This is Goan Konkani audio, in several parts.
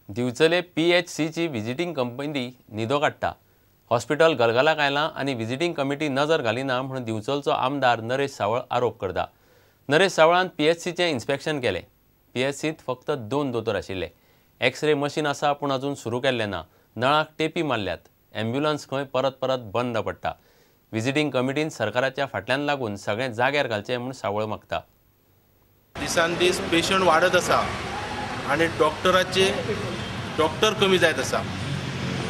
दिवचले PHCची व्हिजिटींग कंपनी न्हिदो काडटा. हॉस्पिटल गलगलाक आयलां आनी व्हिजिटींग कमिटी नजर घालिना म्हूण दिवचलचो आमदार नरेश सावळ आरोप करता. नरेश सावळान PHCचें इन्स्पेक्शन केलें. PHCंत फक्त 2 दोतोर आशिल्ले. एक्सरे मशीन आसा पूण अजून सुरू केल्लें ना. नळाक टेपी मारल्यात. ॲम्ब्युलन्स खंय परत परत बंद पडटा. व्हिजिटींग कमिटीन सरकाराच्या फाटल्यान लागून सगळें जाग्यार घालचें म्हूण सावळ मागता. दिसान दीस पेशंट वाडत आसा आनी डॉक्टराचे डॉक्टर कमी जायत आसा.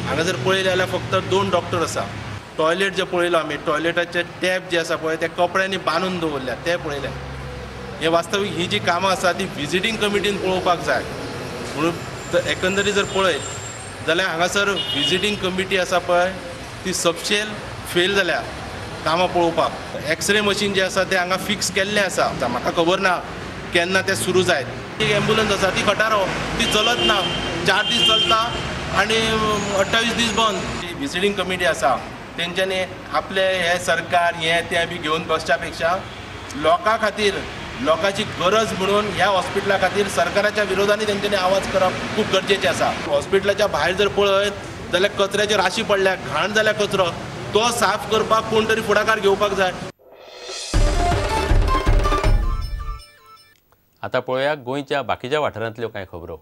हांगा जर पळयलें जाल्यार फक्त 2 डॉक्टर आसा. टॉयलेट जे पळयलो आमी, टॉयलेटाचे टॅप जे आसा पळय ते कपड्यांनी बांदून दवरल्या ते पळयले. हे वास्तवीक ही जी कामां आसा ती व्हिजिटींग कमिटीन पळोवपाक जाय. म्हणून एकंदरीत जर पळयत जाल्यार हांगासर व्हिजिटींग कमिटी आसा पळय ती सबशेल फेल जाल्या कामां पळोवपाक. एक्सरे मशीन जे आसा ते हांगा फिक्स केल्लें आसा. म्हाका खबर ना केन्ना तें सुरू जायत. एक एम्बुलन्स आसा ती खटारो, ती चलत ना. 4 दीस चलता आनी 28 दीस बंद. जी व्हिजिटींग कमिटी आसा तेंच्यांनी आपले हे सरकार हे तें बी घेवन बसच्या पेक्षा लोकां खातीर, लोकांची गरज म्हणून ह्या हॉस्पिटला खातीर सरकाराच्या विरोधांनी तेंच्यांनी आवाज करप खूब गरजेचें आसा. हॉस्पिटलाच्या भायर जर पळयत जाल्यार कचऱ्याची राशी पडल्या, घाण जाल्या कचरो, तो साफ करपाक कोण तरी फुडाकार घेवपाक जाय. आतां पळोवया गोंयच्या बाकीच्या वाठारांतल्यो कांय खबरो.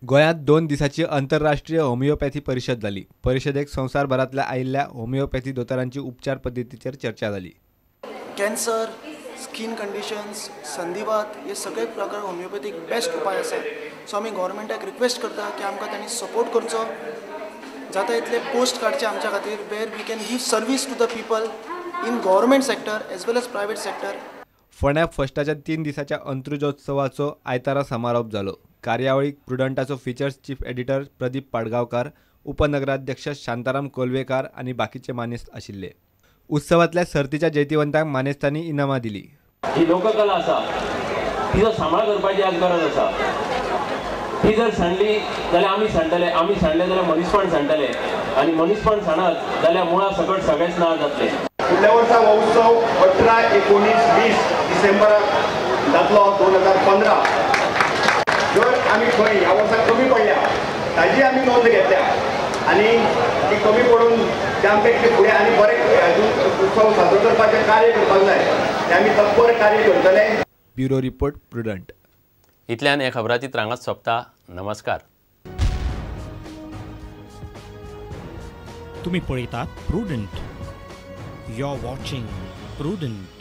गोंयांत 2 दिसांची आंतरराष्ट्रीय होमिओपॅथी परिशद जाली. परिशदेक संवसारभरांतल्या आयिल्ल्या होमिओपॅथी दोतोरांची उपचार पद्दतीचेर चर्चा जाली. कॅन्सर, स्कीन कंडिशन्स, संधिवात हे सगळे प्रकार होमिओपॅथीक बेस्ट उपाय आसा. सो आमी गव्हर्मेंटाक रिक्वेस्ट करता की आमकां तांणी सपोर्ट करचो, जाता इतले पोस्ट काडचे आमच्या खातीर where we can give service to the people in government sector as well as private sector. फोंड्या फस्टाच्या 3 दिसाच्या अंत्रुजोत्सवाचो आयतारा समारोप जालो. कार्यावळीक प्रुडंटाचो features chief editor Pradeep Padgaonkar, उपनगराध्यक्ष शांताराम कोलवेकार आनी बाकीचे मानेस्त आशिल्ले. उत्सवांतल्या सर्तीच्या जैतिवंतांक मानेस्तांनी इनामां दिली. ही लोककला आसा तिचो सांबाळ करपाची आज गरज आसा. ती जर सांडली जाल्यार आमी सांडटले, आमी सांडले जाल्यार मनीसपण सांडटले आनी मनीसपण सांडत जाल्यार मुळा सकट सगळेच ना जातले. फुडल्या वर्सा हो उत्सव 18, 19, 20 डिसेंबराक जातलो 2015. जर आमी खंय ह्या वर्सा कमी पडल्या ताजी आमी नोंद घेतल्या आनी ती कमी पडून ते आमकां इतले फुडें आनी बरें उत्सव साजरो करपाचें कार्य करपाक जाय तें आमी तत्पर कार्य करतले. Bureau report, Prudent. इतल्यान हे खबराची त्रांगात सोंपता. नमस्कार. तुमी पळयतात Prudent. You're watching Prudent.